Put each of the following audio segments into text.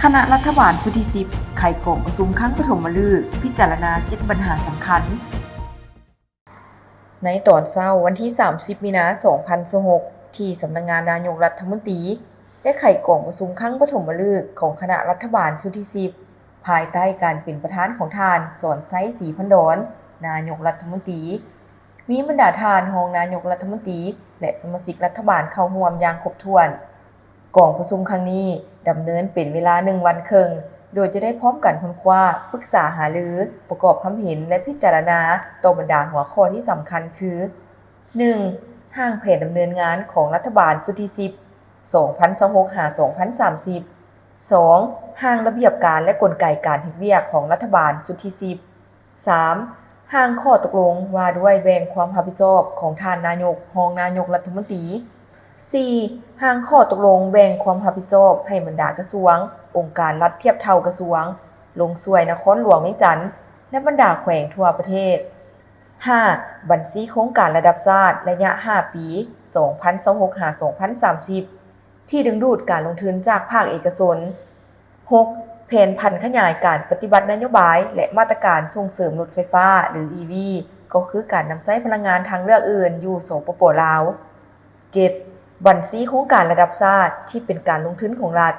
ຄະນະລັດຖະບານຊຸດທີສິບ ໄຂກອງປະຊຸມຄັ້ງປະຖົມມະລຶກ ພິຈາລະນາເຈັດບັນຫາສຳຄັນ. ໃນຕອນເຊົ້າວັນທີສາມສິບ ມີນາ ສອງພັນຊາວຫົກ ທີ່ສຳນັກງານນາຍົກລັດຖະມົນຕີ ໄດ້ໄຂກອງປະຊຸມຄັ້ງປະຖົມມະລຶກຂອງຄະນະລັດຖະບານຊຸດທີສິບ ພາຍໃຕ້ການເປັນປະທານຂອງທ່ານ ສອນໄຊ ສີພັນດອນ ນາຍົກລັດຖະມົນຕີ, ມີບັນດາທ່ານຮອງນາຍົກລັດຖະມົນຕີ ແລະ ສະມາຊິກລັດຖະບານເຂົ້າຮ່ວມຢ່າງຄົບຖ້ວນ. ກອງປະຊຸມຄັ້ງນີ້ດຳເນີນເປັນເວລາໜຶ່ງວັນເຄິ່ງ, ໂດຍຈະໄດ້ພ້ອມກັນຄົ້ນຄວ້າ, ປຶກສາຫາລື, ປະກອບຄຳເຫັນ ແລະ ພິຈາລະນາຕໍ່ບັນດາຫົວຂໍ້ທີ່ສຳຄັນຄື ໜຶ່ງ, ຮ່າງແຜນດຳເນີນງານຂອງລັດຖະບານຊຸດທີສິບ ສອງພັນຊາວຫົກ ຫາ ສອງພັນສາມສິບ. ສອງ, ຮ່າງລະບຽບການ ແລະ ກົນໄກການເຮັດວຽກຂອງລັດຖະບານຊຸດທີສິບ. ສາມ, ຮ່າງຂໍ້ຕົກລົງວ່າດ້ວຍແບ່ງຄວາມຮັບຜິດຊອບຂອງທ່ານນາຍົກ, ຮອງນາຍົກລັດຖະມົນຕີ. ສີ່, ຮ່າງຂໍ້ຕົກລົງແບ່ງຄວາມຮັບຜິດຊອບໃຫ້ບັນດາກະຊວງ, ອົງການລັດທຽບເທົ່າກະຊວງ, ລົງຊ່ວຍນະຄອນຫຼວງວຽງຈັນ ແລະ ບັນດາແຂວງທົ່ວປະເທດ. ຫ້າ, ບັນຊີໂຄງການລະດັບຊາດໄລຍະຫ້າປີ ສອງພັນຊາວຫົກ ຫາ ສອງພັນສາມສິບ ທີ່ດຶງດູດການລົງທຶນຈາກພາກເອກະຊົນ. ຫົກ, ແຜນຜັນຂະຫຍາຍການປະຕິບັດນະໂຍບາຍ ແລະ ມາດຕະການສົ່ງເສີມລົດໄຟຟ້າ ຫຼື ອີ ວີ ກໍຄືການນຳໃຊ້ພະລັງງານທາງເລືອກອື່ນຢູ່ ສປປ ລາວ. ເຈັດ, ບັນຊີໂຄງການລະດັບຊາດທີ່ເປັນການລົງທຶນຂອງລັດ.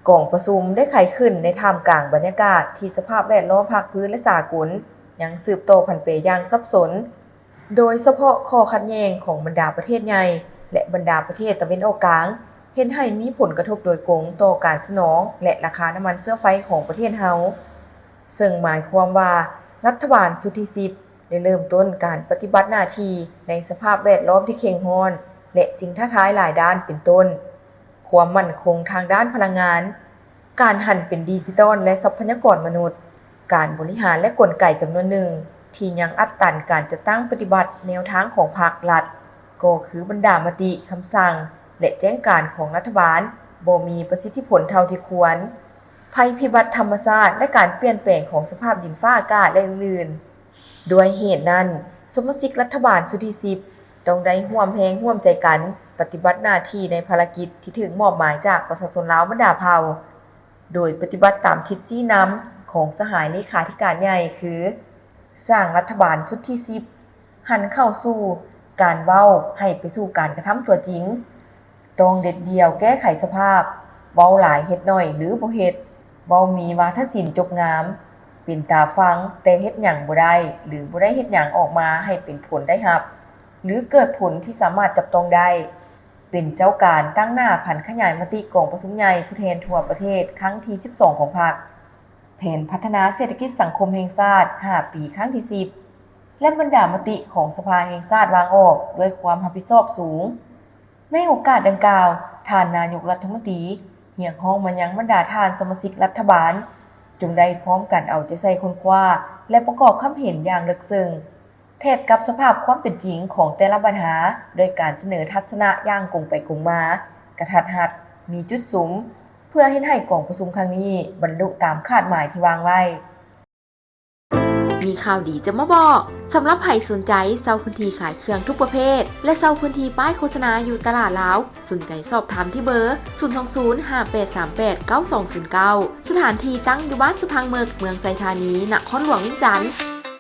ກອງປະຊຸມໄດ້ໄຂຂຶ້ນໃນທ່າມກາງບັນຍາກາດທີ່ສະພາບແວດລ້ອມພາກພື້ນ ແລະ ສາກົນຍັງສືບຕໍ່ຜັນແປຢ່າງສັບສົນ, ໂດຍສະເພາະຂໍ້ຂັດແຍ່ງຂອງບັນດາປະເທດໃຫຍ່ ແລະ ບັນດາປະເທດຕາເວັນອອກກາງ ເຮັດໃຫ້ມີຜົນກະທົບໂດຍກົງຕໍ່ການສະໜອງ ແລະ ລາຄານ້ຳມັນເຊື້ອໄຟຂອງປະເທດເຮົາ. ເຊິ່ງໝາຍຄວາມວ່າລັດຖະບານຊຸດທີສິບ ໄດ້ເລີ່ມຕົ້ນການປະຕິບັດໜ້າທີ່ໃນສະພາບແວດລ້ອມທີ່ເຄັ່ງຮ້ອນ ແລະ ສິ່ງທ້າທາຍຫຼາຍດ້ານ ເປັນຕົ້ນ ຄວາມໝັ້ນຄົງທາງດ້ານພະລັງງານ, ການຫັນເປັນດິຈິຕອນ ແລະ ຊັບພະຍາກອນມະນຸດ, ການບໍລິຫານ ແລະ ກົນໄກຈຳນວນໜຶ່ງທີ່ຍັງອັດຕັນການຈັດຕັ້ງປະຕິບັດແນວທາງຂອງພັກລັດ ກໍຄືບັນດາມະຕິ, ຄຳສັ່ງ ແລະ ແຈ້ງການຂອງລັດຖະບານບໍ່ມີປະສິດທິຜົນເທົ່າທີ່ຄວນ, ໄພພິບັດທຳມະຊາດ ແລະ ການປ່ຽນແປງຂອງສະພາບດິນຟ້າອາກາດ ແລະ ອື່ນໆ. ດ້ວຍເຫດນັ້ນ, ສະມາຊິກລັດຖະບານຊຸດທີສິບ ຕ້ອງໄດ້ຮ່ວມແຮງຮ່ວມໃຈກັນປະຕິບັດໜ້າທີ່ໃນພາລະກິດທີ່ຖືກມອບໝາຍຈາກປະຊາຊົນລາວບັນດາເຜົ່າ, ໂດຍປະຕິບັດຕາມທິດຊີ້ນຳຂອງສະຫາຍເລຂາທິການໃຫຍ່ ຄື ສ້າງລັດຖະບານຊຸດທີສິບ ຫັນເຂົ້າສູ່ການເວົ້າໃຫ້ໄປສູ່ການກະທຳຕົວຈິງ. ຕ້ອງເດັດດ່ຽວແກ້ໄຂສະພາບ, ເວົ້າຫຼາຍເຮັດໜ້ອຍ ຫຼື ບໍ່ເຮັດ, ເວົ້າມີວາທະສິນຈົບງາມ, ເປັນຕາຟັງແຕ່ເຮັດຫຍັງບໍ່ໄດ້ ຫຼື ບໍ່ໄດ້ເຮັດຫຍັງອອກມາໃຫ້ເປັນຜົນໄດ້ຮັບ ຫຼື ເກີດຜົນທີ່ສາມາດຈັບຕ້ອງໄດ້, ເປັນເຈົ້າການຕັ້ງໜ້າຜັນຂະຫຍາຍມະຕິກອງປະຊຸມໃຫຍ່ຜູ້ແທນທົ່ວປະເທດຄັ້ງທີສິບສອງຂອງພັກ, ແຜນພັດທະນາເສດຖະກິດສັງຄົມແຫ່ງຊາດຫ້າປີຄັ້ງທີສິບ ແລະ ບັນດາມະຕິຂອງສະພາແຫ່ງຊາດວາງອອກດ້ວຍຄວາມຮັບຜິດຊອບສູງ. ໃນໂອກາດດັ່ງກ່າວ, ທ່ານນາຍົກລັດຖະມົນຕີຮຽກຮ້ອງມາຍັງບັນດາທ່ານສະມາຊິກລັດຖະບານ ຈົ່ງໄດ້ພ້ອມກັນເອົາໃຈໃສ່ຄົ້ນຄວ້າ ແລະ ປະກອບຄຳເຫັນຢ່າງເລິກເຊິ່ງ ແທດກັບສະພາບຄວາມເປັນຈິງຂອງແຕ່ລະບັນຫາ ດ້ວຍການສະເໜີທັດສະນະຢ່າງກົງໄປກົງມາ, ກະທັດຮັດ, ມີຈຸດສຸມ, ເພື່ອເຮັດໃຫ້ກອງປະຊຸມຄັ້ງນີ້ບັນລຸຕາມຄາດໝາຍທີ່ວາງໄວ້. ມີຂ່າວດີຈະມາບອກ. ສຳລັບໃຜສົນໃຈເຊົ່າພື້ນທີ່ຂາຍເຄື່ອງທຸກປະເພດ ແລະ ເຊົ່າພື້ນທີ່ປ້າຍໂຄສະນາຢູ່ຕະຫຼາດລາວ, ສົນໃຈສອບຖາມທີ່ເບີ ສູນສອງສູນ ຫ້າແປດສາມແປດ ເກົ້າສອງສູນເກົ້າ. ສະຖານທີ່ຕັ້ງຢູ່ບ້ານສະພັງເມິກ, ເມືອງໄຊທານີ, ນະຄອນຫຼວງວຽງຈັນ.